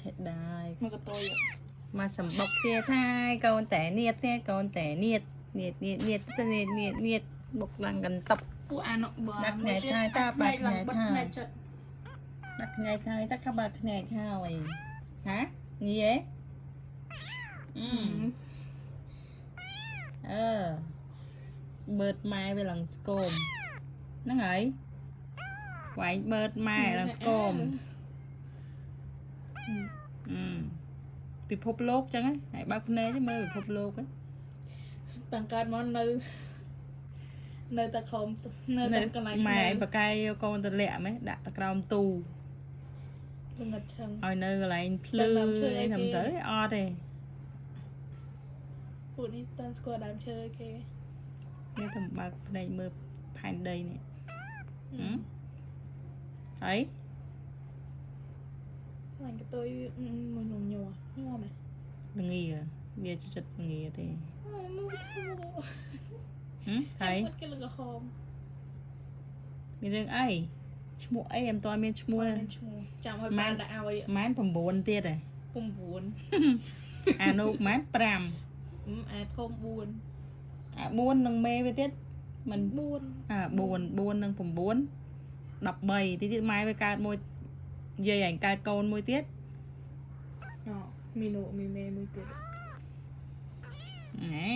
ឆេដែរ មកកតុយ មកសម្បុកទៀតហើយកូនតែនៀតទៀតកូនតែនៀតនៀតនៀតនៀតនៀតនៀតនៀតបុកឡើងកន្ទប់ ពួកអានុបើ ដាក់ភ្នែកថយតើបាក់ភ្នែក បិទ ថយ ភ្នែកចិត្ត ដាក់ភ្នែកហើយតើខបាត់ភ្នែកហើយហាងាយអឺអឺបឺតម៉ែវាឡើងស្គមហ្នឹងហើយវាយបឺតម៉ែឡើងស្គមអឺពិភពលោកចឹងហ៎ហើយបើកភ្នែកទៅមើលពិភពលោកហ៎ តាំងកើតមកនៅនៅតែខំនៅតែកន្លែង ម៉ែឯងបកកាយយកកូនទៅលាក់ម៉េះដាក់ទៅក្រោមទូ ល្ងិតឆឹង ឲ្យនៅកន្លែងភ្លឺ ដើមឈើអី អីធ្វើ គេ ទៅអត់ទេ ពួកនេះតាំងស្គាល់ដើមឈើគេ នេះទៅបើកភ្នែកមើលផែនដីនេះហឹមហើយ ឡាញ់កតុយមួយនំញ័រញ័រមែន ល្ងាវាចូលចិត្តល្ងាទេ អូមើលធូ ហឹមហើយ គាត់គេលក្រហម មានរឿងអីឈ្មោះអីអត់ទាន់មានឈ្មោះទេ មានឈ្មោះចាំឲ្យបានដាក់ឲ្យ ម៉ែន9ទៀតហ៎ 9 អានោះម៉ែន5 អាធំ4 អា4នឹងមេវាទៀតមិន 4 អា4 4នឹង9 13ទីទៀតម៉ែវាកើតមួយយាយឯងកើតកូនមួយទៀត អូមីនូមីមេមួយទៀត ណែ